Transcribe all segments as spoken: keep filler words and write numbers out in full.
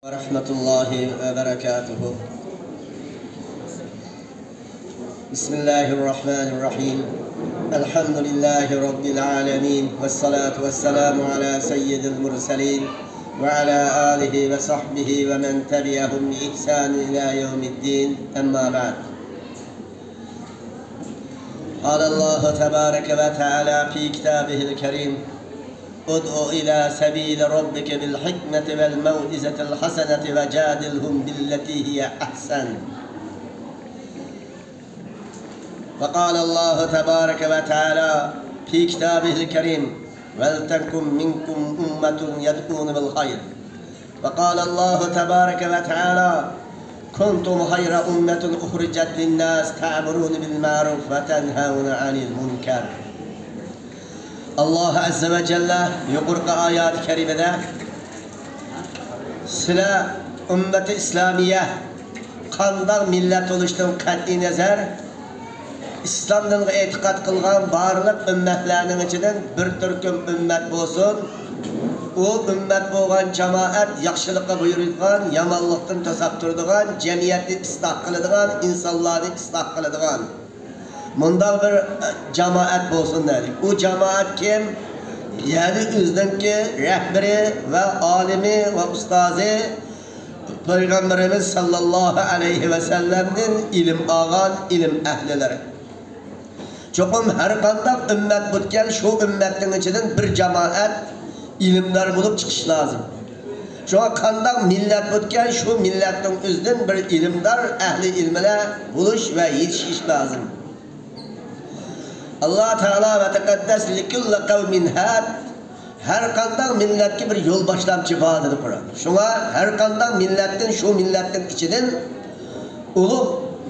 ورحمة الله وبركاته. بسم الله الرحمن الرحيم. الحمد لله رب العالمين، والصلاة والسلام على سيد المرسلين وعلى آله وصحبه ومن تبعهم بإحسان إلى يوم الدين. أما بعد. قال الله تبارك وتعالى في كتابه الكريم: ادع إلى سبيل ربك بالحكمة والموعظة الحسنة وجادلهم بالتي هي أحسن. وقال الله تبارك وتعالى في كتابه الكريم: ولتكن منكم أمة يدعون بالخير. وقال الله تبارك وتعالى: كنتم خير أمة أخرجت للناس تأمرون بالمعروف وتنهون عن المنكر. ئاللاھ ئەززە ۋە جەللە يۇقىرىقى ئايەت كەرىمىدە، سىلەر ئۈممەتى ئىسلامىيە قانداق مىللەت بولۇشتىن قەتئىينەزەر، ئىسلام دىنىغا ئېتىقاد قىلغان بارلىق ئۈممەتلەرنىڭ ئىچىدىن بىر تۈركۈم ئۈممەت بولسۇن، ئۇ ئۈممەت بولغان جامائەت ياخشىلىققا بۇيرۇيدىغان، يامانلىقتىن توساپ تۇرىدىغان، جەمئىيەتنى ئىسلاھ قىلىدىغان، ئىنسانلارنى ئىسلاھ قىلىدىغان مۇنداق بىر جامائەت بولسۇن دېدى. ئۇ جامائەت كىم؟ يەنى ئۆزىنىڭكى رەھبىرى ۋە ئالىمى ۋە ئۇستازى پەيغەمبىرىمىز ساللاللاھۇ ئەلەيھى ۋەسەللەمدىن ئىلىم ئالغان ئىلىم ئەھلىلىرى. چوقۇم ھەر قانداق ئۈممەت بولىدىكەن، شۇ ئۈممەتنىڭ ئىچىدىن بىر جامائەت ئىلىمدار بولۇپ چىقىش لازىم. شۇڭا قانداق مىللەت بولىدىكەن، شۇ مىللەتنىڭ ئۆزىدىن بىر ئىلىمدار، ئەھلى ئىلمىلەر بولۇش ۋە يېتىشىش لازىم. ئاللاھ تائالا ۋە تەقەددەس لىكۇللى قەۋمىن ھەد، ھەر قانداق مىللەتكە بىر يول باشلامچى بار دېدى قۇرئان. شۇڭا ھەر قانداق مىللەتتىن، شۇ مىللەتنىڭ ئىچىدىن ئۇلۇغ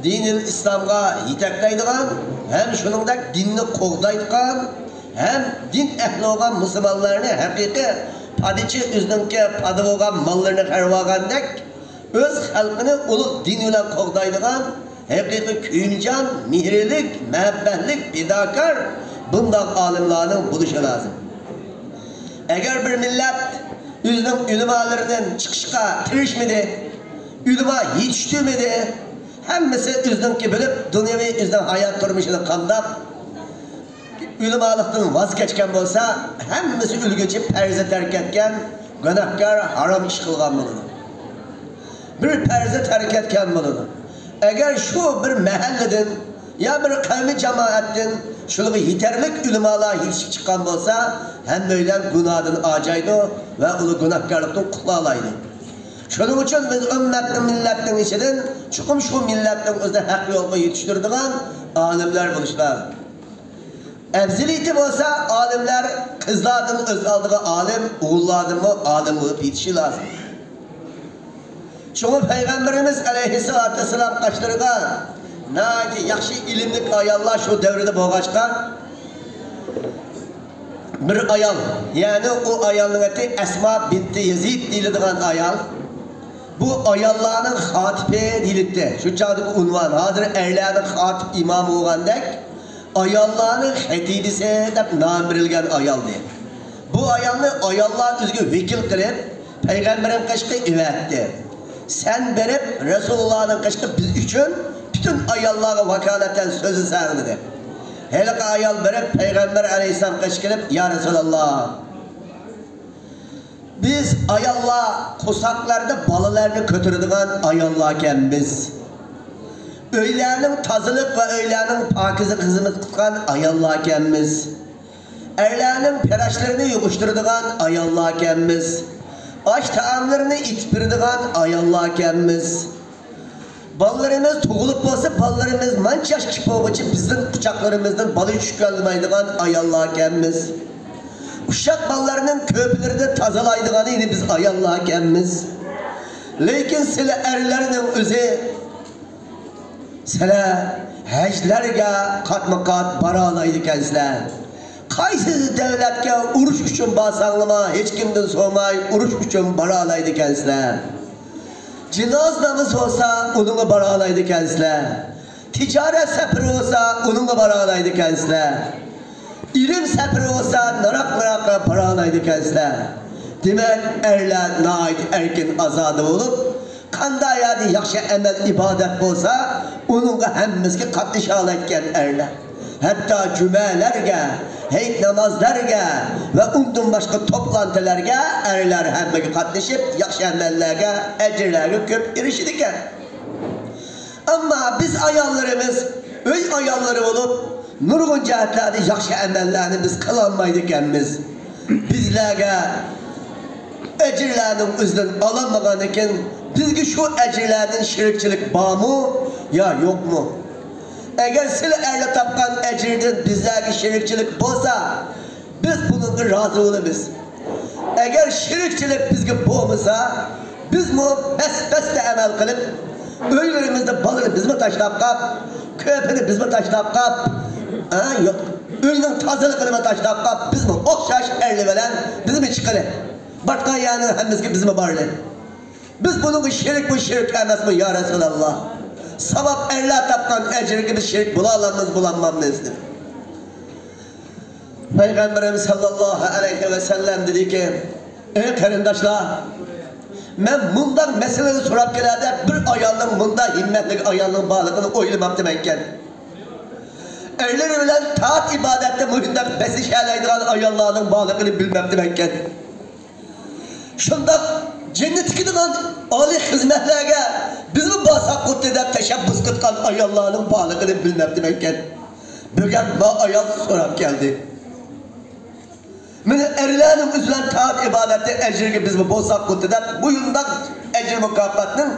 دىنىل ئىسلامغا يېتەكلەيدىغان ھەم شۇنىڭدەك دىننى قوغدايدىغان ھەم دىن ئەھلى بولغان مۇسۇلمانلارنى ھەقىقىي پادىچى ئۆزىنىڭكى پادا بولغان ماللىرىنى خەرۋالغاندەك ئۆز خەلقىنى ئۇلۇغ دىن بىلەن قوغدايدىغان ھەقىقىي كۆيۈمچان، مېھرىلىك، مەھەببەتلىك، پىداكار بۇنداق ئالىملارنىڭ بولۇشى لازىم. ئەگەر بىر مىللەت ئۆزىنىڭ ئۆلىمالىرىدىن چىقىشقا تىرىشمىدى، ئۆلىما يېتىشتۈرمىدى، ھەممىسى ئۆزىنىڭكى بىلىپ، دۇنياۋى ئۆزىنىڭ ھايات تۇرمۇشىنى قامداپ، ئۆلىمالىقتىن ۋاز كەچكەن بولسا، ھەممىسى ئۆلگۈچە پەرزنى تەرك ئەتكەن، گۇناھكار، ھارام ئىش قىلغان بولىدۇ. بىر پەرزنى تەرك ئەتكەن بولىدۇ. ئەگەر شۇ بىر مەھەللىدىن يا بىر قەۋمىي جامائەتتىن شۇلىغا يېتەرلىك ئۆلىمالار يېتىشىپ چىققان بولسا، ھەممەيلەن گۇناھدىن ئاجايدۇ ۋە ئۇلار گۇناھكارلىقتىن قۇتۇلالايدۇ. شۇنىڭ ئۈچۈن بىز ئۈممەتنىڭ، مىللەتنىڭ ئىچىدىن چوقۇم شۇ مىللەتنىڭ ئۆزىنى ھەق يولغا يېتىشتۈرىدىغان ئالىملار بولۇشلار. ئەۋزىلىيىتى بولسا ئالىملار قىزلاردىن ئۆز ئالدىغا ئالىم، ئوغۇللاردىنمۇ ئالىم بولۇپ يېتىشى لازىم. شۇڭا پەيغەمبىرىمىز ئەلەيھىسسالاتۇ ۋەسسالام قاشلىرىغا ناھايىتى ياخشى ئىلىملىك ئاياللار شۇ دەۋردە بولغاچقا، بىر ئايال، يەنى ئۇ ئايالنىڭ ئاتى ئەسما بىنتى يەزىد دېيىلىدىغان ئايال. بۇ ئاياللارنىڭ خاتىپى دېيىلەتتى. شۇ چاغدىكى ئۇنۋان، ھازىر ئەرلەرنىڭ خاتىپ ئىمامى بولغاندەك، ئاياللارنىڭ خەتىبىسى دەپ نام بېرىلگەن ئايالدى. بۇ ئايالنى ئاياللار ئۆزىگە ۋەكىل قىلىپ، پەيغەمبەرنىڭ قېشىغا ئەۋەتتى. سەن بېرىپ، رەسۇلۇللانىڭ قېشىغا بىز ئۈچۈن پۈتۈن ئاياللارغا ۋاكالىتەن سۆزلىسەڭ، دېدى. ھېلىقى ئايال بېرىپ، پەيغەمبەر ئەلەيھىسسالام قېشىغا كېلىپ، يا رەسۇلاللا، بىز ئاياللار قورساقلاردا بالىلارنى كۆتۈرىدىغان ئاياللاركەنمىز. ئۆيلەرنىڭ تازىلىق ۋە ئۆيلەرنىڭ پاكىزلىقىغا خىزمەت قىلغان ئاياللاركەنمىز. ئەرلەرنىڭ پىراچلىرىنى يىغىشتۇرىدىغان ئاياللاركەنمىز. ئاش تائاملىرىنى ئېتىپ بېرىدىغان ئاياللاركەنمىز. بالىلىرىمىز تۇغۇلۇپ بولسا، بالىلىرىمىز مانچە ياشقا بولغۇچە بىزنىڭ قۇچاقلىرىمىزدىن بالا چۈشۈرەلمەيدىغان ئاياللاركەنمىز. ئۇششاق بالىلارنىڭ كۆرپىلىرىدىن تازىلايدىغىنى يەنە بىز ئاياللاركەنمىز. لېكىن سىلەر ئەرلەرنىڭ ئۆزى، سىلەر ھەجلەرگە قاتمۇ قات بارالايدىكەنسىلەر. قايسى دۆلەتكە ئۇرۇش ئۈچۈن بارساڭلارمۇ، ھېچكىمدىن سورىماي ئۇرۇش ئۈچۈن بارالايدىكەنسىلەر. جىنازا نامىزى بولسا، ئۇنىڭغا بارالايدىكەنسىلەر. تىجارەت سەپىرى بولسا، ئۇنىڭغا بارالايدىكەنسىلەر. ئىلىم سەپىرى بولسا، ناراق-ناراققا بارالايدىكەنسىلەر. دېمەك، ئەرلەر ناھايىتى ئەركىن ئازادە بولۇپ، قانداق يەردە ياخشى ئەمەل ئىبادەت بولسا، ئۇنىڭغا ھەممىسىگە قاتنىشالايدىكەن ئەرلەر. ھەتتا جۈمەلەرگە، ھېيت نامازلارغا ۋە ئۇندىن باشقا توپلانتىلارغا ئەرلەر ھەممىگە قاتنىشىپ، ياخشى ئەمەللەرگە، ئەجىرلەرگە كۆپ ئېرىشىدىكەن. ئەمما بىز ئاياللىرىمىز ئۆي ئاياللىرى بولۇپ، نۇرغۇن جەھەتلەردە ياخشى ئەمەللەرنى بىز قىلالمايدىكەنمىز. بىزلەرگە ئەجىرلەرنىڭ ئۆزىدىن ئالالمىغاندىكىن، بىزگە شۇ ئەجىرلەردىن شېرىكچىلىك بارمۇ يا يوقمۇ؟ ئەگەر سىلە ئەرلەر تاپقان ئەجىردىن بىزلەرگە شېرىكچىلىك بولسا، بىز بۇنىڭغا رازى بولىمىز. ئەگەر شېرىكچىلىك بىزگە بولمىسا، بىزمۇ بەس-بەستە ئەمەل قىلىپ، ئۆيلىرىمىزدە بالىنى بىزمۇ تاشلاپ قاپ، كۆپىنى بىزمۇ تاشلاپ قاپ، ھە، يوق، ئۆينىڭ تازىلىقىنىمۇ تاشلاپ قاپ، بىزمۇ ئوخشاش ئەرلەر بىلەن بىزمۇ چىقىلى. بارغان يەرنىڭ ھەممىسىگە بىزمۇ بارلى. بىز بۇنىڭغا شېرىكمۇ، شېرىك ئەمەسمۇ، يا رەسۇلاللا؟ ساۋاب ئەرلەر تاپقان ئەجىرگە بىز شېرىك بولالاممىز، بولالماممىز دېدى. پەيغەمبىرىمىز ساللاللاھۇ ئەلەيھى ۋەسەللەم دېدىكى، ئەي قېرىنداشلار، مەن مۇنداق مەسىلىنى سوراپ كېلەردە، بىر ئايالنىڭ، مۇنداق ھىممەتلىك ئايالنىڭ بارلىقىنى ئويلىماپتىمەنكەن. ئەرلىرى بىلەن تائەت ئىبادەتتە مۇشۇنداق بەسلىشەلەيدىغان ئاياللارنىڭ بارلىقىنى بىلمەپتىمەنكەن. شۇنداق جەننەتكە كېتىدىغان ئالىي خىزمەتلەرگە بىزمۇ بارساق خۇددى دەپ تەشەببۇس قىلىدىغان ئاياللارنىڭ بارلىقىنى بىلمەپتىمەنكەن. بۈگۈن ما ئايال سوراپ كەلدى. مانا ئەرلەرنىڭ ئۆزى بىلەن تائەت ئىبادەتتە ئەجىرگە بىزمۇ بولساق خۇددى دەپ، بۇ يىلداق ئەجىر مۇكاپاتنىڭ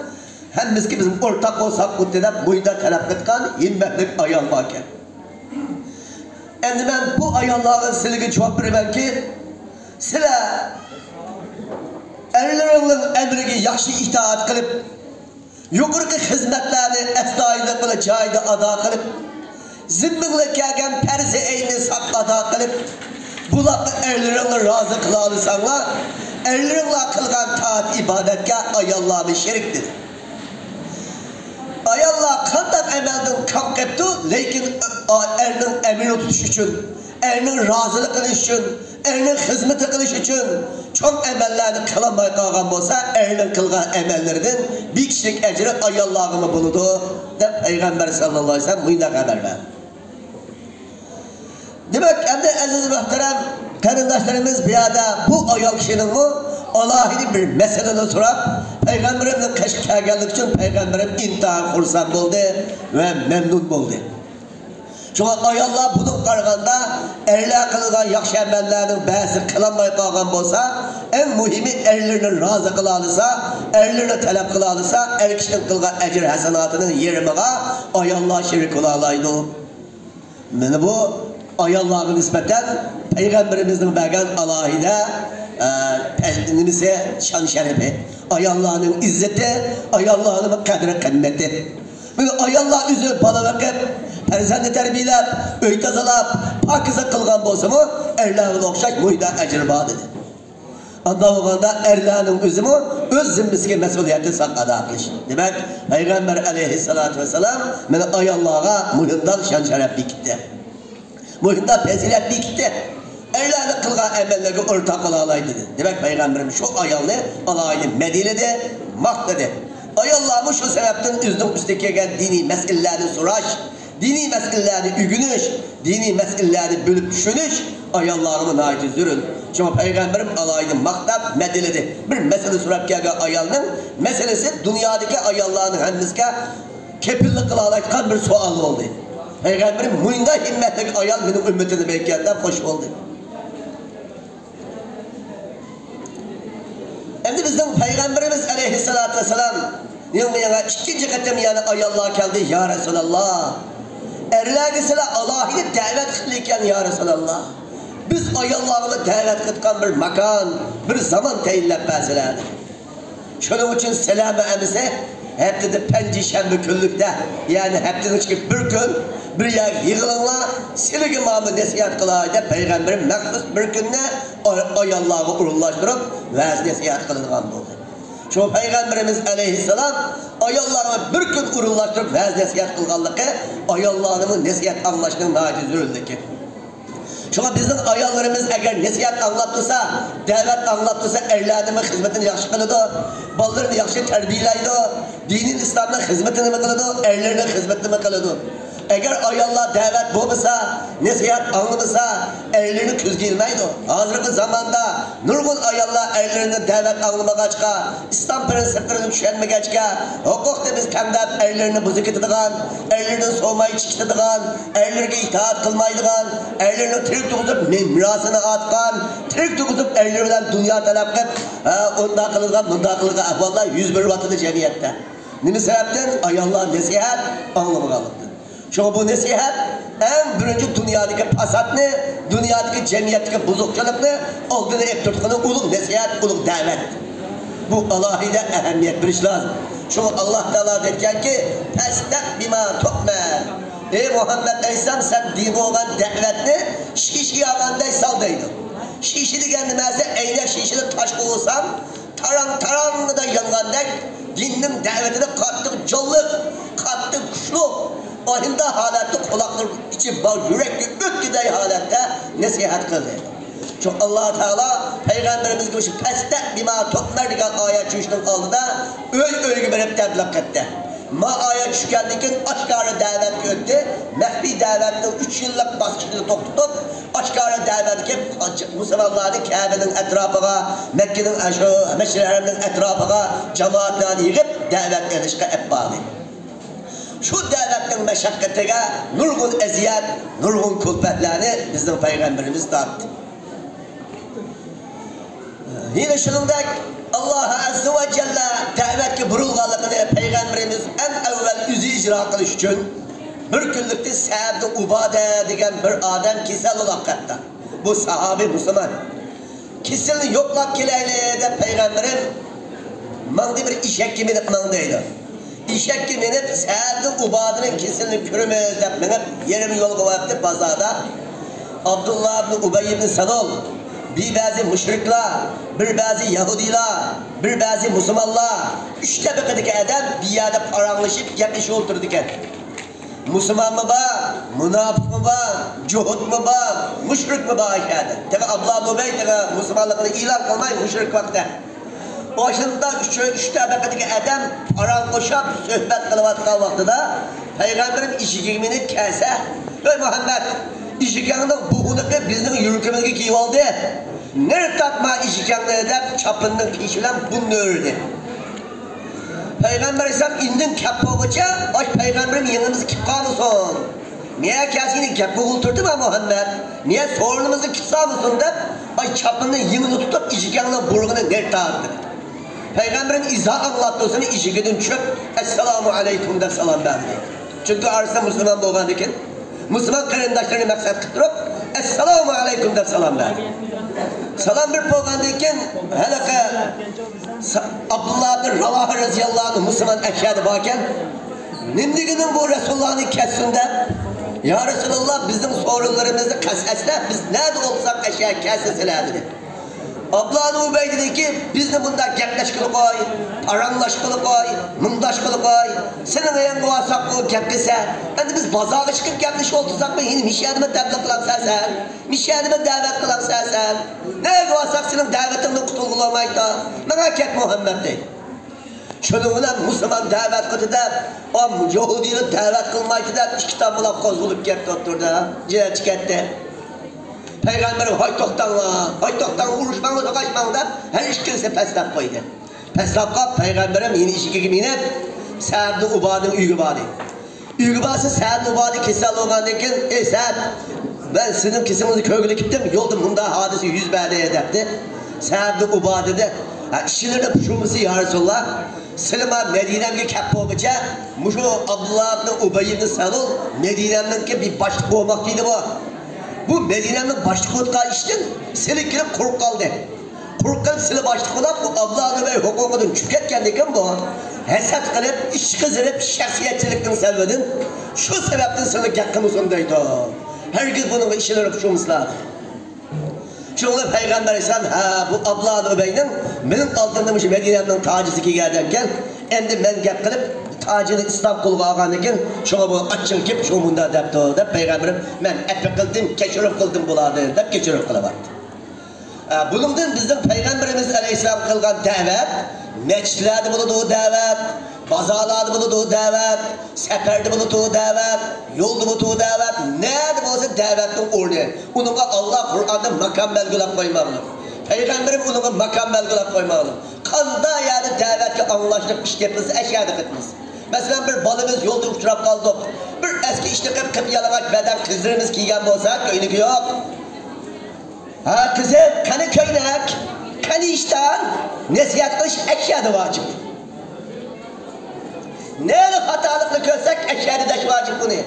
ھەممىسىگە بىزمۇ ئورتاق بولساق خۇددى دەپ، مۇنداق تەلەپ قىلىدىغان ھىممەتلىك ئايال باركەن. ئەمدى مەن بۇ ئاياللارغا سىلىگە جاۋاب بېرىمەنكى، سىلەر ئەرلىرىڭنىڭ ئەمرىگە ياخشى ئىتائەت قىلىپ، يۇقىرىقى خىزمەتلەرنى ئەستايىدىللىق بىلەن جايىدا ئادا قىلىپ، زىممىڭلارغا كەلگەن پەرزى ئەيننى ساپ ئادا قىلىپ، بۇلارغا ئەرلىرىڭلار رازى قىلالىساڭلار، ئەرلىرىڭلار قىلغان تائەت ئىبادەتكە ئاياللارمۇ شېرىك دېدى. ئاياللار قانداق ئەمەلدىن قاپ قېپتۇ، لېكىن ئەرنىڭ ئەمرىنى تۇتۇش ئۈچۈن، ئەرنىڭ رازىلىقىنى ئۈچۈن، ئەرنىڭ خىزمىتى قىلىش ئۈچۈن چوڭ ئەمەللەرنى قىلالماي قالغان بولسا، ئەرنىڭ قىلغان ئەمەللىرىدىن بىر كىشىلىك ئەجرى ئاياللارغىمۇ بولىدۇ، دەپ پەيغەمبەر ساللاللاھۇ ئەلەيھى ۋەسەللەم مۇنداق خەۋەر بەردى. دېمەك، ئەمدى ئەزىز مۆھتەرەم قېرىنداشلىرىمىز، بۇ يەردە بۇ ئايال كىشىنىڭمۇ ئالاھىدە بىر مەسىلىنى سوراپ، پەيغەمبىرىمنىڭ قېشىغا كەلگەنلىكى ئۈچۈن پەيغەمبىرىم ئىنتايىن خۇرسەن بولدى ۋە مەمنۇن بولدى. شۇڭا ئاياللار بۇنىڭغا قارىغاندا، ئەرلەر قىلىدىغان ياخشى ئەمەللەرنىڭ بەزىسى قىلالماي قالغان بولسا، ئەڭ مۇھىمى ئەرلىرىنى رازى قىلالىسا، ئەرلىرىنى تەلەپ قىلالىسا، ئەر كىشىنىڭ قىلغان ئەجىر ھەسەناتىنىڭ يېرىمىغا ئاياللار شېرىك بولالايدۇ. مانا بۇ ئاياللارغا نىسبەتەن پەيغەمبىرىمىزنىڭ بەرگەن ئالاھىدە، ئە، پەز-، نېمىسى، شان-شەرىپى. ئاياللارنىڭ ئىززىتى، ئاياللارنىڭ قەدرى-قىممىتى. مانا ئاياللار ئۆزى بالا بېقىپ، پەرزەنتنى تەربىيەلەپ، ئۆي تازىلاپ، پاكىزلىق قىلغان بولسىمۇ، ئەرلەرگە ئوخشاش مۇنداق ئەجرى بار دېدى. ئانداق بولغاندا ئەرلەرنىڭ ئۆزىمۇ ئۆز زىممىسىگە مەسئۇلىيەتنى ساق ئادا قىلىش. دېمەك، پەيغەمبەر ئەلەيھىسسالاتۇ ۋەسسالام مانا ئاياللارغا مۇھىمدان شان-شەرەپ بېكىتتى. مۇھىمدان پەزىلەت بېكىتتى. ئەرلەرنىڭ قىلغان ئەمەللىرىگە ئورتاق بولالايدۇ دېدى. دېمەك، پەيغەمبىرىمىز شۇ ئايالنى ئالاھىدە مەدھىيەلىدى، ماختىدى. ئاياللارمۇ شۇ سەۋەبتىن ئۆزىنىڭ ئۈستىگە كەلگەن دىنىي مەسىلىلەرنى سوراش، دىنىي مەسىلىلەرنى ئۆگىنىش، دىنىي مەسىلىلەرنى بىلىپ چۈشىنىش ئاياللارغىمۇ ناھايىتى زۆرۈر. شۇڭا پەيغەمبىرىم ئالاھىدە ماختاپ مەدھىيەلىدى. بىر مەسىلە سوراپ كەلگەن ئايالنىڭ مەسىلىسى دۇنيادىكى ئاياللارنىڭ ھەممىسىگە كېپىللىك قىلالايدىغان بىر سوئال بولدى. پەيغەمبىرىم مۇنداق ھىممەتلىك ئايال مېنىڭ ئۈممىتىمدە باركەن دەپ خوش بولدى. ئەمدى بىزنىڭ پەيغەمبىرىمىز ئەلەيھىسسالاتۇ ۋەسسالام يېڭى، يېڭى ئىككىنچى قېتىم يەنە ئاياللار كەلدى، يا رەسۇلاللا، ئەرلەرگە سىلەر ئالاھىدە دەۋەت قىلىدىكەن، يا رەسۇلاللا، بىز ئاياللارغىمۇ دەۋەت قىلىدىغان بىر ماكان، بىر زامان تەيىنلەپ بەرسىلە دېدى. شۇنىڭ ئۈچۈن سىلەرمۇ ئەمىسە ھەپتىدە پەنجشەنبە كۈنلۈكتە، يەنى ھەپتىنىڭ ئىچىدىكى بىر كۈن بىر يەرگە يىغىلىڭلار، سىلىگە مانا نەسىھەت قىلاي دەپ پەيغەمبىرىم مەخسۇس بىر كۈننى ئاي-، ئاياللارغا ئورۇنلاشتۇرۇپ ۋەز نەسىھەت قىلىدىغان بولدى. شۇ پەيغەمبىرىمىز ئەلەيھىسسالام ئاياللارغا بىر كۈن ئورۇنلاشتۇرۇپ ۋەز نەسىھەت قىلغانلىقى ئاياللارنىڭمۇ نەسىھەت ئاڭلاشنىڭ ناھايىتى زۆرۈرلۈكى. شۇڭا بىزنىڭ ئاياللىرىمىز ئەگەر نەسىھەت ئاڭلاپ تۇرسا، دەۋەت ئاڭلاپ تۇرسا، ئەرلەرنىمۇ خىزمىتىنى ياخشى قىلىدۇ، بالىلىرىنى ياخشى تەربىيەلەيدۇ، دىنىي ئىسلامنىڭ خىزمىتىنىمۇ قىلىدۇ، ئەرلىرىنىڭ خىزمىتىنىمۇ قىلىدۇ. ئەگەر ئاياللار دەۋەت بولمىسا، نەسىھەت ئاڭلىمىسا، ئەرلىرىنى كۆزگە ئىلمايدۇ. ھازىرقى زاماندا نۇرغۇن ئاياللار ئەرلىرىنىڭ دەۋەت ئاڭلىمىغاچقا، ئىسلام پىرىنسىپلىرىنى چۈشەنمىگەچكە، ھوقۇقنى بىز تەڭ دەپ ئەرلىرىنى بۇزۇپ كېتىدىغان، ئەرلىرىدىن سورىماي چىقىپ كېتىدىغان، ئەرلىرىگە ئىتائەت قىلمايدىغان، ئەرلىرىنى تىرىك تۇرغۇزۇپ مىراسىنى ئارتقان، تىرىك تۇرغۇزۇپ ئەرلىرى بىلەن دۇنيا تەلەپ قىلىپ، ھە، ئۇنداق قىلىدىغان، مۇنداق قىلىدىغان ئەھۋاللار يۈز بېرىۋاتىدۇ جەمئىيەتتە. نېمە سەۋەبتىن؟ ئاياللار نەسىھەت ئاڭلىمىغانلىقتىن. شۇڭا بۇ نەسىھەت ئەڭ بىرىنچى دۇنيادىكى پاساتنى، دۇنيادىكى جەمئىيەتتىكى بۇزۇقچىلىقنى ئالدىنى ئېلىپ تۇرىدىغىنى ئۇلۇغ نەسىھەت، ئۇلۇغ دەۋەت. بۇ ئالاھىدە ئەھمىيەت بېرىش لازىم. شۇڭا ئاللا تائالا دەيدىكەنكى، «پەستەق بىما تۇئمەر.» ئەي مۇھەممەد ئەلەيھىسسالام، سەن دىنغا بولغان دەۋەتنى شىشە يانغاندەك سال دەيدۇ. شىشە دېگەن نېمە دېسە، ئەينەك شىشىنى تاشقا ئۇرساڭ، تاراڭ-تاراڭ دەپ يانغاندەك، دىننىڭ دەۋىتىنى قاتتىق جانلىق، قاتتىق كۈچلۈك، ئاينىدا ھالەتتە قۇلاقلىرى ئىچى باغ يۈرەككە ئۆتكۈدەك ھالەتتە نەسىھەت قىلدى. شۇ ئاللا تائالا پەيغەمبىرىمىزگە مۇشۇ پەستەق بىما تۇئمەر دېگەن ئايەت چۈشۈشنىڭ ئالدىدا ئۆي-ئۆيگە بېرىپ تەبلىغ قىلدى. ما ئايەت چۈشكەندىن كېيىن ئاشكارا دەۋەتكە ئۆتتى. مەخپىي دەۋەتنىڭ ئۈچ يىللىق باسقۇچىنى توختىتىپ، ئاشكارا دەۋەتكە مۇسۇلمانلارنى كەبىنىڭ ئەتراپىغا، مەككىنىڭ، شۇ مەسجىدىل ھەرەمنىڭ ئەتراپىغا جامائەتلەرنى يىغىپ دەۋەت قىلىشقا ئەپ باردى. شۇ دەۋەتنىڭ مەشەققىتىگە نۇرغۇن ئەزىيەت، نۇرغۇن كۈلپەتلەرنى بىزنىڭ پەيغەمبىرىمىز تارتتى. يەنە شۇنىڭدەك ئاللا ئەززە ۋە جەللە دەۋەتكە بۇرۇلغانلىقىنى پەيغەمبىرىمىز ئەڭ ئەۋۋەل ئۆزى ئىجرا قىلىش ئۈچۈن بىر كۈنلۈكتە سەئد ئۇبادە دېگەن بىر ئادەم كېسەل بولۇپ قاپتۇ. بۇ ساھابى مۇسۇلمان. كېسىلنى يوقلاپ كېلەيلى دەپ پەيغەمبىرىم ماڭدى، بىر ئېشەككە مىنىپ ماڭدى دەيدۇ. ئېشەككە مىنىپ سەئد ئۇبادىنىڭ كېسىلىنى كۆرىمىز دەپ مېڭىپ يېرىم يولغا باراتتى بازاردا. ئابدۇللا ئىبن ئۇبەي ئىبن سەلۇل، بىر بەزى مۇشرىكلار، بىر بەزى يەھۇدىيلار، بىر بەزى مۇسۇلمانلار، ئۈچ تەبىقىدىكى ئادەم بىر يەردە پاراڭلىشىپ گەپلىشىپ ئولتۇرىدىكەن. مۇسۇلمانمۇ بار، مۇناپىقمۇ بار، جۇھۇتمۇ بار، مۇشرىكمۇ بار ئىكەن. تېخى ئابدۇللا ئىبن ئۇبەي تېخى مۇسۇلمانلىقىنى ئېلان قىلماي مۇشرىك ۋاقتى. ئاشۇنداق ئۈچ، ئۈچ تەبىقىدىكى ئادەم پاراڭ قوشۇپ سۆھبەت قىلىۋاتقان ۋاقتىدا پەيغەمبىرىم ئېشىكىگە مىنىپ كەلسە، «ئەي مۇھەممەد، ئېشىكىڭنىڭ بوغۇنىقى بىزنىڭ يۈرىكىمىزگە كىيىۋالدى. نېرى تارتما ئېشىكىڭنى» دەپ چاپىنىنىڭ پېشى بىلەن بۇرنىنى ئۆردى. پەيغەمبەر ئەلەيھىسسالام ئىندىن كەپ بولغۇچە، ئاي پەيغەمبىرىم يېڭىمىز كېپ قالمىسۇن. نىيە كەلسە يېنى گەپكە ئولتۇردىم ھە مۇھەممەد. نىيە سورۇنىمىزغا كېپ سالمىسۇن دەپ، ئاي چاپىنىنى يېڭىنى تۇتۇپ، ئىشىكەڭنىڭ بۇرغىنى نېرى تارتتى. پەيغەمبىرىم ئىزا ئاڭلاپ تۇرسىمۇ ئىشىكىدىن چۈشۈپ، ئەسسالامۇ ئەلەيكۇم دەپ سالام بەردى. چۈنكى ئارىسىدا مۇسۇلمان بولغاندىكىن، مۇسۇلمان قېرىنداشلىرىنى مەقسەت قىلىپ تۇرۇپ، ئەسسالامۇ ئەلەيكۇم دەپ سالام بەردى. سالام بېرىپ بولغاندىن كېيىن، ھېلىقى سا-، ئابدۇللا ئىبن راۋاھە رەزىياللاھۇ ئەنھۇ مۇسۇلمان ئەشيادە باركەن، نېمە دېگىنىڭ بۇ رەسۇلۇللانى كەتسۇن دەپ، يا رەسۇلۇللا، بىزنىڭ سورۇنلىرىمىزنى قەست ئەتسە، بىز نەدە ئولتۇرساق ئەشيا كەتسە سىلەر دېدى. ئابدۇللا ئىبن ئۇبەي دېدىكى، بىزنى بۇنداق گەپلەشكىلى قوي، پاراڭلاشقىلى قوي، مۇڭداشقىلى قوي. سېنىڭ يېنىڭغا بارساق ئۇ گەپ قىلسا، ئەمدى بىز بازارغا چىقىپ گەپلىشىپ ئولتۇرساقمۇ يەنە مىشەدىمۇ تەبلىغ قىلامسەن سەن؟ مىشەدىمۇ دەۋەت قىلامسەن سەن؟ نەگە بارساق سېنىڭ دەۋىتىڭدىن قۇتۇلغىلى بولمايدۇ. ماڭا كەت مۇھەممەد دەيدۇ. شۇنىڭ بىلەن مۇسۇلمان دەۋەت قىلدى دەپ، ئا، يەھۇدىينى دەۋەت قىلمايدۇ دەپ ئىككى تامبىلاپ قوزغىلىپ كەتتى ئوتتۇرىدا. جىنەچ كەتتى. پەيغەمبەر، «ھاي توختاڭلار، ھاي توختاڭ، ئۇرۇشماڭلار، سوقۇشماڭ» دەپ، ھەر ئىككىلىسى پەسلەپ قويدى. پەسلەپ قاپ، پەيغەمبىرىم يەنە ئىشىكىگە مىنىپ، سەئد ئۇبادىنىڭ ئۆيىگە باردى. ئۆيگە بارسا، سەئد ئۇبادە كېسەل بولغاندىن كېيىن، «ئەي سەئد، مەن سىزنىڭ كېسىلىڭىزنى كۆرگىلى كېتتىم، يولدا مۇنداق ھادىسە يۈز بەردى» دەپتۇ. سەئد ئۇبادە دېدى، «ھە، ئىشلىرىدا پۇشۇمىسى يا رەسۇلاللا، سىلىما مەدىنەمگە كەپ بولغۇچە، مۇشۇ ئابدۇللا ئىبن ئۇبەي ئىبن سەلۇل مەدىنەمنىڭكى بىر باشلىق بولماقچى ئىدى بۇ. بۇ مەدىنەمنىڭ باشلىقى بولۇپ قالغان ئىشتىن سىلى كېلىپ قۇرۇق قالدى. قۇرۇق قېلىپ سىلى باشلىق بولاپ، بۇ ئابدۇللا ئىبن ئۇبەي ھوقۇقىدىن چۈشۈپ كەتكەندىكىن بۇ، ھەسەت قىلىپ، ئىچى قىزىرىپ، شەخسىيەتچىلىكنىڭ سەۋەبىدىن، شۇ سەۋەبتىن سىلىنى گەپ قىلمىسۇن» دەيدۇ. ھەرگىز بۇنىڭغا ئىشىنىپ پۇشۇمىسىلەر. شۇڭا پەيغەمبەر ئەلەيھىسسالام، «ھە، بۇ ئابدۇللا ئىبن ئۇبەينىڭ مېنىڭ ئالدىمدا مۇشۇ مەدىنەمنىڭ تاجىسى كىيگەن ئادەمكەن، ئەمدى مەن گەپ قىلىپ، ھاجىنى ئىسلام قولغا ئالغاندىكىن، شۇڭا بۇ ئاچچىقى كېلىپ، شۇ مۇنداق دەپتۇ، دەپ پەيغەمبىرىم، مەن ئەپۇ قىلدىم، كەچۈرۈم قىلدىم بۇلارنى، دەپ كەچۈرۈم قىلىۋەتتى. ئە، بۇنىڭدىن بىزنىڭ پەيغەمبىرىمىز ئەلەيھىسسالام قىلغان دەۋەت، مەسچىتلەردە بولىدۇ دەۋەت، بازارلاردا بولىدۇ دەۋەت، سەپەردە بولىدۇ دەۋەت، يولدا بولىدۇ دەۋەت، نەدە بولسا دەۋەتنىڭ ئورنى. ئۇنىڭغا ئاللا قۇرئاندا ماكان بەلگىلەپ قويمىغان. پەيغەمبىرىم ئۇنىڭغا ماكان بەلگىلەپ قويمىغان. قانداق يەردە دەۋەتكە ئاڭلاشلىق ئىش گەپلىسە، ئەشۇ يەردە قېتىمىز. مەسىلەن، بىر بالىمىز يولدا ئۇچراپ قالدۇق. بىر ئەسكى ئىشنى قىپ، قىپ يالىڭاچ بەدەن قىزلىرىمىز كىيگەن بولسا، كۆينىكى يوق. ھە، قىزىم، قېنى كۆينەك؟ قېنى ئىشتان؟ نەسىھەت قىلىش ئەشۇ يەردە ۋاجىپ. نېمە خاتالىقنى كۆرسەك، ئەشۇ يەردە دەش ۋاجىپ بۇنى.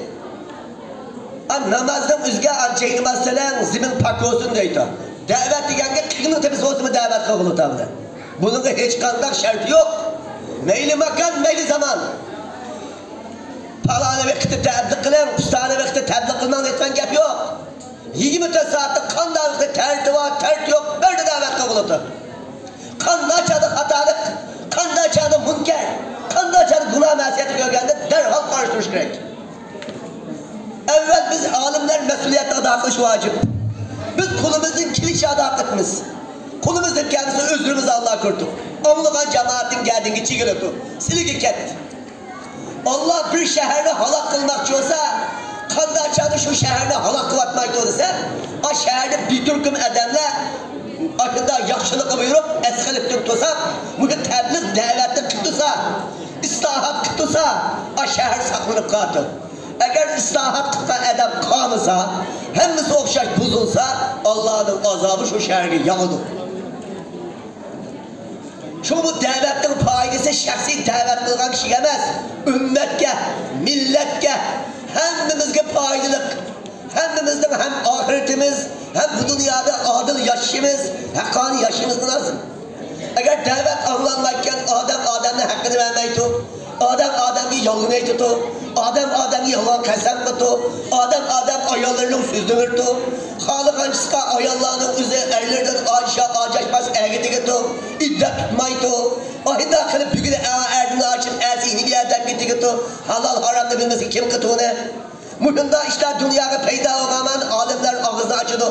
ئا، نامازدىن ئۆزگە ئانچە ناماز سەلەڭ، زېمىن پاك بولسۇن دەيدۇ. دەۋەت دېگەنگە قىغنىڭ تېپىسى بولسىمۇ دەۋەت قىلغىلى تاۋلى. بۇنىڭغا ھېچقانداق شەرت يوق. مەيلى ماكان، مەيلى زامان. پالانى ۋاقىتتا تەبلىغ قىلىڭ، پۇستانى ۋاقىتتا تەبلىغ قىلماڭ دەيدىغان گەپ يوق. يىگىرمە تۆت سائەتتە قانداق ۋاقىتتا تەرتىپ بار، تەرتىپ يوق، بىر دەۋەت قىلغىلى. قانداق چاغدا خاتالىق، قانداق چاغدا مۇنكەر، قانداق چاغدا گۇناھ مەسىيەتنى كۆرگەندە دەرھال قارشى تۇرۇش كېرەك. ئەۋۋەل بىز ئالىملەر مەسئۇلىيەتنى ئادا قىلىش ۋاجىپ. بىز قولىمىزدىن كېلىشىچە ئادا قىلىمىز. قولىمىزدىن كەلمىسە ئۆزلىرىمىز ئاللا كۆردۇق. ئاڭلىغان جامائەتنىڭ گەدىنىگە چىگىلىدۇ. سىلىگە كەتتى. ئاللا بىر شەھەرنى ھالاك قىلماقچى بولسا، قانداق چاغدا شۇ شەھەرنى ھالاك قىلىۋاتمايدۇ دېسە، ئا شەھەردە بىر تۈركۈم ئادەملەر ئاشۇنداق ياخشىلىققا بۇيرۇپ، ئەسقىلىپتىن توساپ، مۇشۇ تەبلىغ دەۋەتنى قىلىپ تۇرسا، ئىسلاھات قىلىپ تۇرسا، ئا شەھەر ساقلىنىپ قالىدۇ. ئەگەر ئىسلاھات قىلغان ئادەم قالمىسا، ھەممىسى ئوخشاش بۇزۇلسا، ئاللانىڭ ئازابى شۇ شەھەرگە ياغىدۇ. شۇ بۇ دەۋەتنىڭ پايدىسى شەخسىي دەۋەت قىلغان كىشىگە ئەمەس، ئۈممەتكە، مىللەتكە، ھەممىمىزگە پايدىلىق. ھەممىمىزنىڭ ھەم ئاخىرىتىمىز، ھەم بۇ دۇنيادا ئادىل ياشىشىمىز، ھەققانىي ياشىشىمىزغا لازىم. ئەگەر دەۋەت ئاڭلانمايدىكەن، ئادەم ئادەمنىڭ ھەققىنى بېرەلمەيدۇ، ئادەم ئادەمگە يالغان ئېيتىدۇ، ئادەم ئادەمگە يالغان قەسەم قىلىدۇ، ئادەم ئادەم ئاياللىرىنىڭ سۆزىنى بېرىدۇ. خالىغانچىسىغا ئاياللارنىڭ ئۆزى ئەرلىرىدىن ئاجىشا ئاجاشماس ئەرگە تېگىدۇ، ئىددەت تۇتمايدۇ. ئاھىدا قىلىپ بۈگۈن ئەردىن ئاچىپ ئەسى ئىنىم يەردەككە تېگىدۇ. ھالال ھارامنى بىلمىسە كىم قىتۇنى؟ مۇشۇنداق ئىشلار دۇنياغا پەيدا بولغانمان ئالىملار ئاغزىنى ئاچىدۇ.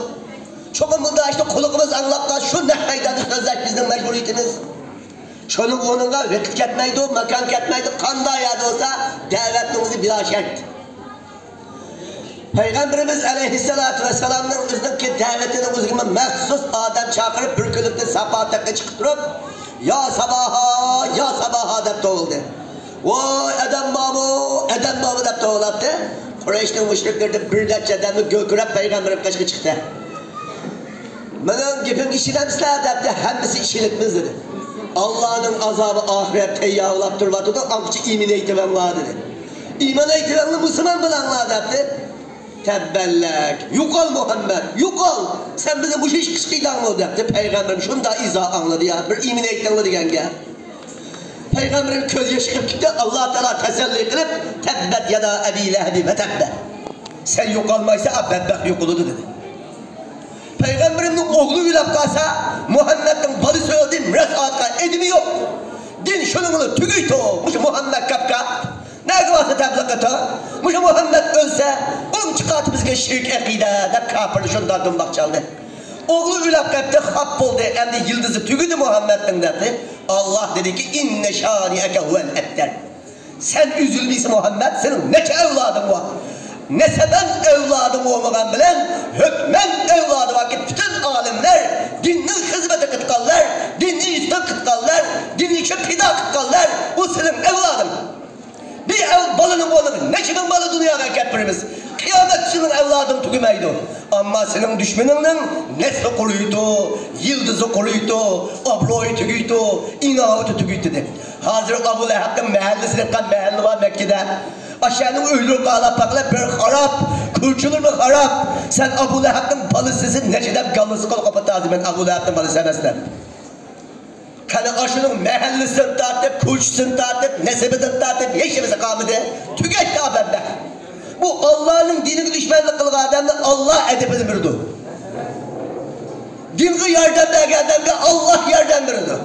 چوقۇم بۇنداق ئىشنى قۇلىقىمىز ئاڭلاپ قالسا، شۇ نەق مەيداندا سۆزلەش بىزنىڭ مەجبۇرىيىتىمىز. شۇنىڭ ئورنىغا ۋاقىت كەتمەيدۇ، ماكان كەتمەيدۇ، قانداق يەردە بولسا دەۋەتنىڭ ئۆزى بىلا شەرت. پەيغەمبىرىمىز ئەلەيھىسسالاتۇ ۋەسسالامنىڭ ئۆزىنىڭكى دەۋىتىنىڭ ئۆزىگىمۇ مەخسۇس ئادەم چاقىرىپ، بىر كۈنلۈكتە ساپا تېغىغا چىقىپ تۇرۇپ، يا ساباھا، يا ساباھا دەپ توۋلىدى. ۋاي ئادەم بارمۇ، ئادەم بارمۇ دەپ توۋلاپتۇ. قۇرەيشنىڭ مۇشرىكلىرىدىن بىر نەچچە ئادەممۇ گۆركىرەپ پەيغەمبىرىم قېشىغا چىقتى. مېنىڭ گېپىمگە ئىشىنەمسىلەر دەپتۇ، ھەممىسى ئىشىنىپمىز دېدى. ئاللانىڭ ئازابى ئاخىرەت تەييارلاپ تۇرۇۋاتىدۇ، ئاڭغىچە ئىمان ئېيتىۋەڭلار دېدى. ئىمان ئېيتىۋەڭلار مۇسۇلمان بولۇڭلار دەپتۇ. تەببەللەك، يوقال مۇھەممەد، يوقال! سەن بىزنى مۇشۇ ئىشقا چىقىدىڭمۇ دەپتۇ. پەيغەمبىرىم شۇنداق ئىزا ئاڭلىدى يا، بىر ئىمان ئېيتىڭلار دېگەن گەپ. پەيغەمبىرىم كۆز يېشى چىقىپ كېتىپ، ئاللا تائالا تەسەللى قىلىپ، تەببەت يادا ئەبى لەھەبى ۋە تەببە. سەن يوقالمايسەن، ئا بەتبەخت يوقىلىدۇ دېدى. پەيغەمبىرىمنىڭ ئوغلى ئۆلۈپ قالسا، مۇھەممەدنىڭ بالىسى ئۆلدى، مىراس ئالىدىغان ئادىمى يوق. دىن شۇنىڭ بىلەن تۈگەيدۇ، مۇشۇ مۇھەممەد كاپكاپ. نەگە بارسا تەبلىغ قىلىدۇ. مۇشۇ مۇھەممەد ئۆلسە، ئۇنىڭ چىقارتى بىزگە شېرىك ئەقىدە دەپ كاپىرلار شۇنداق دۇمباق چالدى. ئوغلى ئۆلۈپ قاپتۇ، خاپا بولدى. ئەمدى يىلتىزى تۈگىدى مۇھەممەدنىڭ دەپتۇ. ئاللا دېدىكى، ئىننە شانىئەكە ھۇۋەل ئەبتەر. سەن ئۈزۈلمىسە مۇھەممەد، سېنىڭ نەچچە ئەۋلادىڭ بار؟ نەسەبەن ئەۋلادىڭ بولمىغان بىلەن، ھۆكمەن ئەۋلادى باركى، پۈتۈن ئالىملەر، دىننىڭ خىزمىتى قىلغانلار، دىننى ئۈستۈن قىلغانلار، دىن ئۈچۈن پىدا قىلغانلار، ئۇ سېنىڭ ئەۋلادىڭ. بىر ئەۋ-، بالىنىڭ ئورنىغا نەچچە مىڭ بالا دۇنياغا ئەكەپ بېرىمىز. قىيامەتتە سېنىڭ ئەۋلادىڭ تۈگىمەيدۇ. ئەمما سېنىڭ دۈشمىنىڭنىڭ نەسلى قۇرۇيدۇ، يىلتىزى قۇرۇيدۇ، ئابرۇيى تۈگەيدۇ، ئىناۋىتى تۈگەيدۇ دېدى. ھازىر ئابۇ لەھەبنىڭ مەھەللىسى دېگەن مەھەللە بار مەككىدە. ئاشۇنىڭ ئۆيلىرىگە قاراپ باققىلى، بىر خاراب، كوچىلىرى خاراب. سەن ئابۇ لەھەبنىڭ بالىسىسەن، نەچچە دەپ گاللىسى قىلىپ قوپۇتتى، ھازىر مەن ئابۇ لەھەبنىڭ بالىسى ئەمەس دەپ. قېنى ئاشۇنىڭ مەھەللىسىدىن تارتىپ، كوچىسىدىن تارتىپ، نەسىبىدىن تارتىپ ھېچ نېمىسى قالمىدى. تۈگەشتى ئادەملەر. بۇ ئاللانىڭ دىنىغا دۈشمەنلىك قىلغان ئادەمنى ئاللا ئەدىپىنى بېرىدۇ. دىنغا ياردەم بەرگەن ئادەمگە ئاللا ياردەم بېرىدۇ.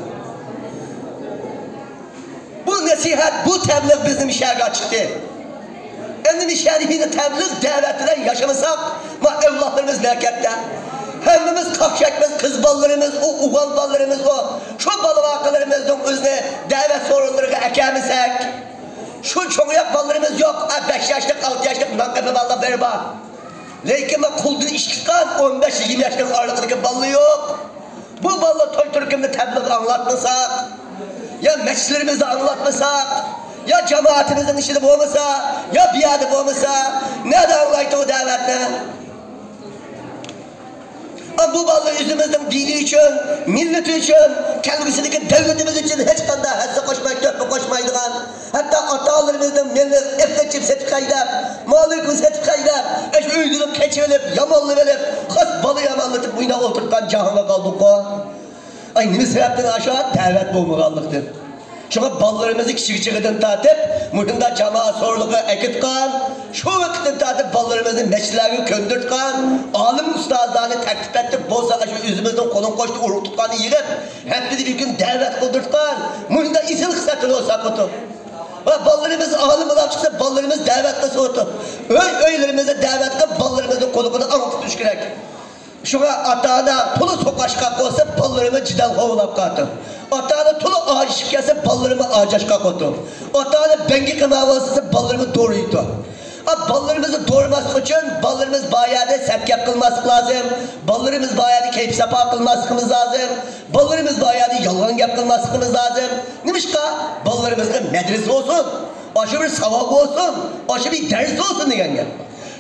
بۇ بۇ نەسىھەت، بۇ تەبلىغ بىزنى مىشەگە چىقتى. ئەمدى مىشەدە ھېلى تەبلىغ دەۋەت بىلەن ياشىمىساق، ما ئەۋلادلىرىمىز نەكەتتە. ھەممىمىز قاقشاكمىز، قىز بالىلىرىمىز، ئۇ ئوغۇل بالىلىرىمىز، ئۇ شۇ بالا-ۋاقىلىرىمىزنىڭ ئۆزىنى دەۋەت سورۇنلىرىغا ئەكەلمىسەك، شۇ چوڭ ياق بالىلىرىمىز يوق، ئا، بەش ياشلىق، ئالتە ياشلىق نان قېپى بالىلار بىرى بار. لېكىن ما قولدىن ئىش چىققان ئون بەش يىگىرمە ياشنىڭ ئارىلىقىدىكى بالىلار يوق. بۇ بالىلار توي تۈركۈمنى تەبلىغ ئاڭلاتمىساق، يا مەسچىتلىرىمىزدە ئاڭلاتمىساق، يا جامائىتىمىزنىڭ ئىچىدە بولمىسا، يا بۇ يەردە بولمىسا، نەدە ئاڭلايتتى ئۇ دەۋەتنى؟ ئا، بۇ بالىلار ئۆزىمىزنىڭ دىنى ئۈچۈن، مىللىتى ئۈچۈن، كەلگۈسىدىكى دەۋلىتىمىز ئۈچۈن ھېچقانداق ھەسسە قوشماي، تۆھپە قوشمايدىغان، ھەتتا ئاتا-ئانىلىرىمىزنىڭ مېلىنى ئېپلىك چىپ سېتىپ خەجلەپ، مال-مۈلكىنى سېتىپ خەجلەپ، ئاشۇ ئۆيدىن قېچىۋېلىپ، يامانلىۋېلىپ، خاس بالا يامانلىتىپ مۇنداق ئولتۇرغان جاھانغا قالدۇققۇ. ئاي، نېمە سەۋەبتىن؟ ئاشۇ دەۋەت بولمىغانلىقتىن. شۇڭا بالىلىرىمىزنى كىچىك چېغىدىن تارتىپ مۇشۇنداق جامائەت سورۇنلىرىغا ئەكېتقان، شۇ ۋاقىتتىن تارتىپ بالىلىرىمىزنى مەسچىتلەرگە كۆندۈرتكەن، ئالىم ئۇستازلارنى تەكلىپ ئەتتى، بولسا ئاشۇ ئۆزىمىزنىڭ قولىنى قوشتى ئۇرۇق تۇتقاننى يىغىپ، ھەپتىدە بىر كۈن دەۋەت قىلدۇرتقان، مۇشۇنداق ئېسىل خىسلەتلىرى بولسا قوتۇ. ۋە بالىلىرىمىز ئالىم بولۇپ چىقسا، بالىلىرىمىز دەۋەت قىلسا قوتۇ. ئۆي، ئۆيلىرىمىزدە دەۋەت قىلىپ، بالىلىرىمىزنىڭ قۇلىقىنى ئاڭ تۇتۇش كېرەك. شۇڭا ئاتا-ئانا تولا سوقاشقا قويسا، بالىلىرىمىز جېدەل قوۋلاپ قاتىدۇ. ئاتا-ئانا تولا ئاجىشىپ كەلسە، بالىلىرىمىز ئاجاشقا قويىدۇ. ئاتا-ئانا بەڭگى قىلماي بولسا، بالىلىرىمىز دورىيدۇ. ئا، بالىلىرىمىزنى دورىماسلىق ئۈچۈن بالىلىرىمىز بار يەردە سەت گەپ قىلماسلىق لازىم. بالىلىرىمىز بار يەردە كەيپ ساپا قىلماسلىقىمىز لازىم. بالىلىرىمىز بار يەردە يالغان گەپ قىلماسلىقىمىز لازىم. نېمىشقا؟ بالىلىرىمىزغا مەدرىسە بولسۇن، ئاشۇ بىر ساۋاق بولسۇن، ئاشۇ بىر دەرس بولسۇن دېگەن گەپ.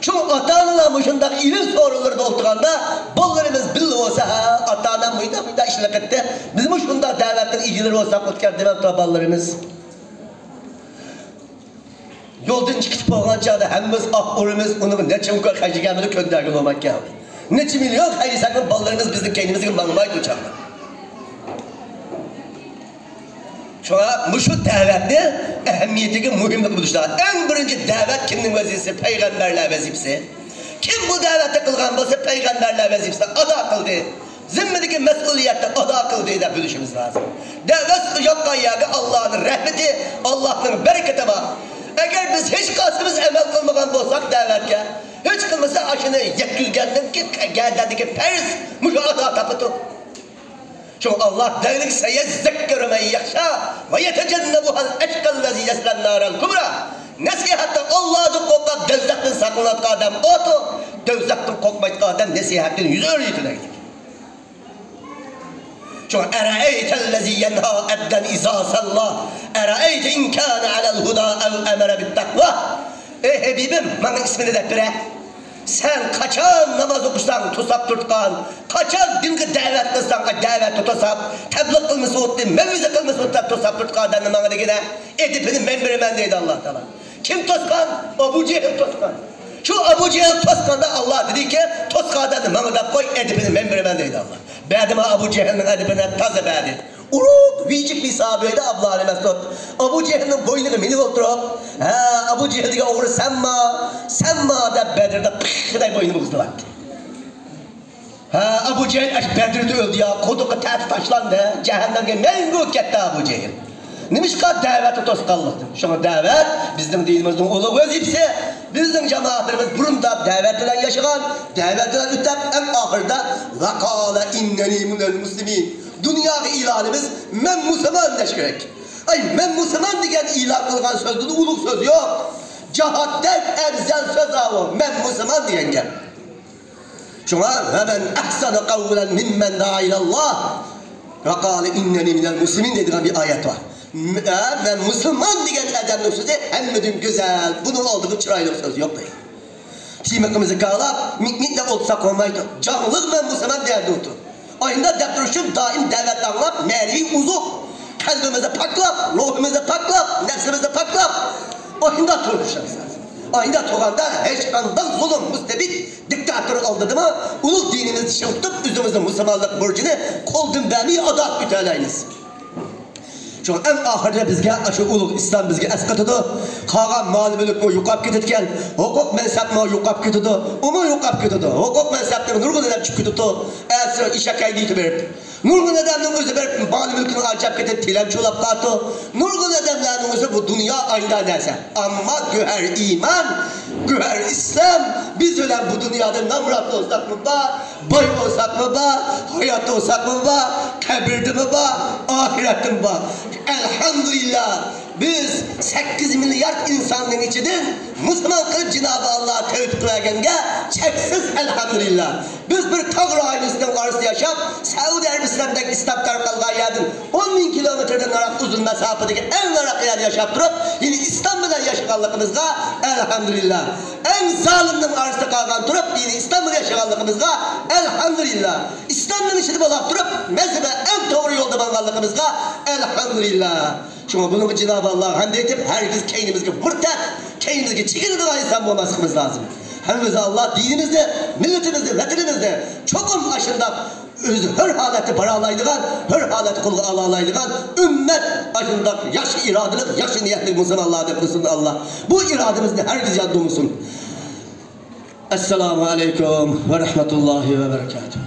شۇڭا ئاتا-ئانىلار مۇشۇنداق ئىلىم سورۇنلىرىدا ئولتۇرغاندا، بالىلىرىمىز بىللە بولسا، ھە، ئاتا-ئانام مۇنداق، مۇنداق ئىشلار قىلدى، بىزمۇ شۇنداق دەۋەتنىڭ ئىگىلىرى بولساق قوتكەن دېمەپتۇ بالىلىرىمىز. يولدىن چىقىپ بولغان چاغدا ھەممىمىز ئاھ ئۇرىمىز، ئۇنىڭغا نەچچە مىڭ كوي خەجلىگەنمىدى كۆندەرگىلى بولماي كەلدى. نەچچە مىليون خەجلىسەكمۇ بالىلىرىمىز بىزنىڭ كەينىمىزگە ماڭمايدۇ ئۇ چاغدا. شۇڭا مۇشۇ دەۋەتنى ئەھمىيىتىگە، مۇھىملىقىغا بىلىش لازىم. ئەڭ بىرىنچى دەۋەت كىمنىڭ ۋەزىپىسى؟ پەيغەمبەرلەر ۋەزىپىسى. كىم بۇ دەۋەتنى قىلغان بولسا، پەيغەمبەرلەر ۋەزىپىسىنى ئادا قىلدى، زىممىدىكى مەسئۇلىيەتنى ئادا قىلدى دەپ بىلىشىمىز لازىم. دەۋەت ياققان يەرگە ئاللانىڭ رەھمىتى، ئاللانىڭ بەرىكىتى بار. ئەگەر بىز ھېچقايسىمىز ئەمەل قىلمىغان بولساق دەۋەتكە، ھېچ قىلمىسا ئاشۇنى يەتكۈزگەندىن كېيىن گەدەندىكى پەرز مۇشۇ ئادا تاپىدۇ. شۇڭا ئاللا دەيدىكى، سەيەززەككەرۇ مەن يەخشا ۋە يەتەجەننەبۇھەل ئەشقەللەزى يەسلەن نارەل كۇبرا. نەسىھەتتە ئاللادىن قورقۇپ، دوزاختىن ساقلىنىدىغان ئادەم ئۇدۇر. دوزاختىن قورقمايدىغان ئادەم نەسىھەتتىن يۈز ئۆرۈيدۇ دەيدىكى. شۇڭا، ئەرەئەيتەللەزى يەنھا ئەبدەن ئىزا سەللا، ئەرەئەيتە ئىن كانە ئەلەل ھۇدا ئەۋ ئەمەرە بىتتەقۋا. ئەي ھەبىبىم، ماڭا ئىسمىنى دەپ بېرە. سەن قاچان ناماز ئوقۇساڭ توساپ تۇرىدىغان، قاچان دىنغا دەۋەت قىلساڭ، دەۋەتنى توساپ، تەبلىغ قىلمىسا ئۇتتى، مەۋئىزە قىلمىسا ئۇتتى دەپ توساپ تۇرىدىغان ئادەمنى ماڭا دېگىنە، ئەدىپىنى مەن بېرىمەن دەيدۇ ئاللا تائالا. كىم توسقان؟ ئابۇ جېھىل توسقان. شۇ ئابۇ جېھىل توسقاندا ئاللا دېدىكى، توسقان ئادەمنى ماڭا دەپ قوي، ئەدىپىنى مەن بېرىمەن دەيدۇ ئاللا. بەردىمۇ ئابۇ جېھىلنىڭ ئەدىپىنى؟ تازا بەردى. ئۇرۇق ۋىجىك ھېسابىدا ئابدۇللا ئەلمەسۇد. ئابۇ جېھىلنىڭ بوينىغا مىنىپ ئولتۇرۇپ، ھە، ئابۇ جېھىل دېگەن ئوغرى سەنما، سەنما دەپ بەدرىدە پىخ دەپ بوينىنى بۇزدۇرۇۋەتتى. ھە، ئابۇ جېھىل ئاشۇ بەدرىدە ئۆلدى يا، قۇدۇققا تەتە تاشلاندى، جەھەننەمگە مەڭگۈ كەتتى ئابۇ جېھىل. نېمىشقا؟ دەۋەتنى توسقانلىقتىن. شۇڭا دەۋەت بىزنىڭ دىنىمىزنىڭ ئۇلۇغ ۋەزىپىسى. بىزنىڭ جامائەتلىرىمىز بۇرۇندا دەۋەت بىلەن ياشىغان، دەۋەت بىلەن ئۆتەپ، ئەڭ ئاخىرىدا ۋەقالە ئىننەنى مىنەل مۇسلىمىن. دۇنياغا ئېلانىمىز، مەن مۇسۇلمان دەش كېرەك. ئاي، مەن مۇسۇلمان دېگەن ئېلان قىلغان سۆزدىن ئۇلۇغ سۆز يوق. جاھادتەك ئەۋزەل سۆز ئاۋۇ، مەن مۇسۇلمان دېگەن گەپ. شۇڭا، ۋە مەن ئەھسەنۇ قەۋلەن مىممەن دەئا ئىلەللاھ ۋە قالە ئىننەنى مىنەل مۇسلىمىن دەيدىغان بىر ئايەت بار. م-، ئە، مەن مۇسۇلمان دېگەن ئادەمنىڭ سۆزى ھەممىدىن گۈزەل، بۇنىڭ ئالدىغا چىرايلىق سۆز يوق دەيدۇ. تىمىقىمىزنى كالاپ، مىك-مىك دەپ ئولتۇرساق بولمايدۇ. جانلىق مەن مۇسۇلمان دەيدۇ. ئاينىدا دەپ تۇرۇشۇم دائىم دەۋەت ئاڭلاپ، مەنىۋى ئوزۇق، قەلبىمىزنى پاكلاپ، روھىمىزنى پاكلاپ، نەپسىمىزنى پاكلاپ، ئاينىدا تۇرۇشىمىز لازىم. ئاينىدا تۇرغاندا ھېچقانداق زۇلۇم، مۇستەبىت، دىكتاتور ئالدىدىمۇ ئۇلۇغ دىنىمىزنى چىڭ تۇتۇپ، ئۆزىمىزنىڭ مۇسۇلمانلىق بۇرچىنى قولدىن بەرمەي ئادا قىلىپ ئۆتەلەيمىز. شۇڭا ئەڭ ئاخىرىدا بىزگە ئاشۇ ئۇلۇغ ئىسلام بىزگە ئەسقاتىدۇ. قالغان مال-مۈلۈكمۇ يوقاپ كېتىدىكەن، ھوقۇق-مەنسەپمۇ يوقاپ كېتىدۇ، ئۇمۇ يوقاپ كېتىدۇ. ھوقۇق-مەنسەپنىڭ نۇرغۇنى دەپ چۈشۈپ كېتىدۇ. ئەتىسى ئېشەك ھەيدىتىپ بېرىپ، نۇرغۇن ئادەمنىڭ ئۆزى بىر مال-مۈلكىنى ئاجاپ كېتىپ، تىلەمچى بولاپ قالىدۇ. نۇرغۇن ئادەملەرنىڭ ئۆزى بۇ دۇنيا ئايدا نەرسە. ئەمما گۆھەر ئىمان، گۆھەر ئىسلام، بىز بىلەن بۇ دۇنيادا نامرات بولساقمۇ بار، باي بولساقمۇ بار، ھايات بولساقمۇ بار، قەبرىدىمۇ بار، ئاخىرەتتىمۇ بار. ئەلھەمدۇلىللا. بىز سەككىز مىليارد ئىنساننىڭ ئىچىدىن مۇسۇلمان قىلىپ جىنابى ئاللا تەۋپىق بەرگەنگە چەكسىز ئەلھەمدۇلىللا. بىز بىر تاغ رايونىنىڭ ئارىسىدا ياشاپ، سەئۇدى ئەرەبىستاندەك ئىسلام تارقالغان يەردىن ئون مىڭ كىلومېتىردىن ناراق ئۇزۇن مەساپىدىكى ئەڭ ناراق يەردە ياشاپ تۇرۇپ، يەنە ئىسلام بىلەن ياشىغانلىقىمىزغا ئەلھەمدۇلىللا. ئەڭ زالىمنىڭ ئارىسىدا قالغان تۇرۇپ، يەنە ئىسلام بىلەن ياشىغانلىقىمىزغا ئەلھەمدۇلىللا. ئىسلامنىڭ ئىچىدە بولاپ تۇرۇپ، مەزھىپى ئەڭ توغرا يولدا مانغانلىقىمىزغا ئەلھەمدۇلىللا. شۇڭا بۇنىڭغا جىنابى ئاللاغا ھەمدە ئېيتىپ، ھەرگىز كەينىمىزگە مۇرتەت، كەينىمىزگە چېكىنىدىغان ئىنسان بولماسلىقىمىز لازىم. ھەممىمىزگە ئاللا دىنىمىزنى، مىللىتىمىزنى، ۋەتىنىمىزنى چوقۇم ئاشۇنداق ئۆزى ھۆر ھالەتتە بارالايدىغان، ھۆر ھالەتتە قولغا ئالالايدىغان ئۈممەت، ئاشۇنداق ياخشى ئىرادىلىق، ياخشى نىيەتلىك مۇسۇلمانلاردىن قىلسۇن ئاللا. بۇ ئىرادىمىزنى ھەرگىز ياندۇرمىسۇن. ئەسسالامۇ ئەلەيكۇم ۋە رەھمەتۇللاھى ۋە بەرىكاتۇھ.